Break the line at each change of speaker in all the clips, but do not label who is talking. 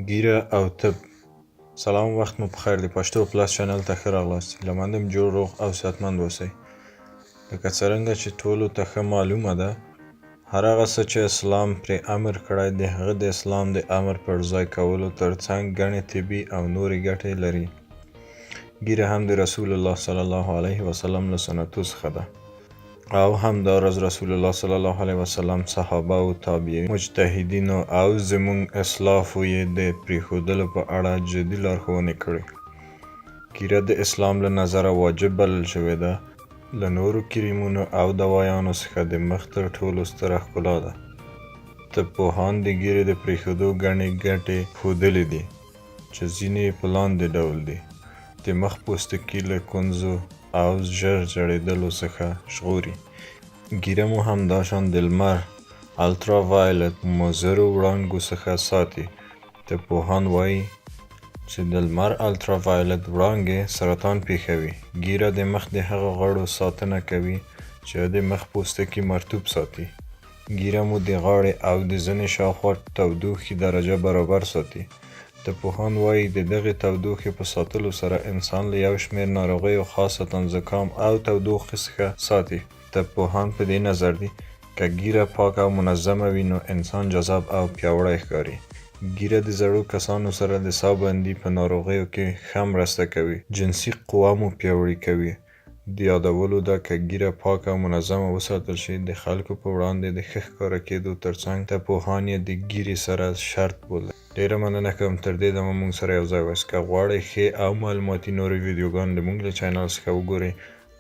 ږیره او طب. سلام وخت مو پخیر د پښتو پلس چینل ته ښه راغلاست. هیله مند یم جوړ روغ او صحتمند اوسئ. لکه څرنګه چې ټولو ته ښه معلومه ده، هر هغه څه چې اسلام پرې امر کړی د هغه د اسلام د امر پر ځای کولو تر څنګ ګڼې طبي او نورې ګټې لري. ږیره هم د رسول الله صلی الله علیه وسلم له سنتو څخه ده. او همداراز رسول الله صلی الله علیه وسلم، صحابه و تابعینو، مجتهدینو او زمونږ اسلافو یې د پریښودلو په اړه جدي لارښوونې کړې. ږیره د اسلام له نظره واجب بلل شوې ده، له نورو کریمونو او دوایانو څخه د مخ تر ټولو ستره ښکلا ده. طب پوهان د ږیرې د پریښودو ګڼې ګټې ښودلې دي چې ځینې یې په لاندې ډول دي. د مخ پوستکی له کونځو او ژر زړېدلو څخه ژغوري. ږیره مو همداشان د لمر Ultraviolet مضرو وړانګو څخه ساتي. طب پوهان وايي چې د لمر Ultraviolet وړانګې سرطان پېښوي. ږیره د مخ د هغو غړو ساتنه کوي چې د مخ پوستکی مرطوب ساتي. ږیره مو د غاړې او د زنې شاوخوا تودوخې درجه برابر ساتي. طب پوهان وايي د دغې تودوخې په ساتلو سره انسان له یو شمېر ناروغیو خاصتاً زکام او تودوخې څخه ساتي. طب پوهان په دې نظر دي که ږیره پاکه او منظمه وي نو انسان جذاب او پیاوړی ښکاري. ږیره د زړو کسانو سره د ساه بندي په ناروغیو کې ښه مرسته کوي. جنسي قوه مو پیاوړې کوي. د یادولو ده که ږیره پاکه او منظمه وساتل شي د خلکو په وړاندې د ښه ښکاره کېدو تر څنګ طب پوهان یې د ږیرې سره شرط بولي. ډېره مننه کوم تر دې دمه مونږ سره یو ځای واست. که غواړئ ښې او معلوماتي نورې ویډیوګانې د مونږ له چینل څخه وګورئ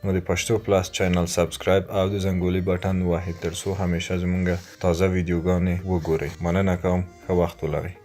نو د پښتو پلس چینل سبسکرایب او د زنګولي بټن ووهئ تر څو همیشه زمونږ تازه ویډیوګانې وګورئ. مننه کوم ښه وخت ولرئ.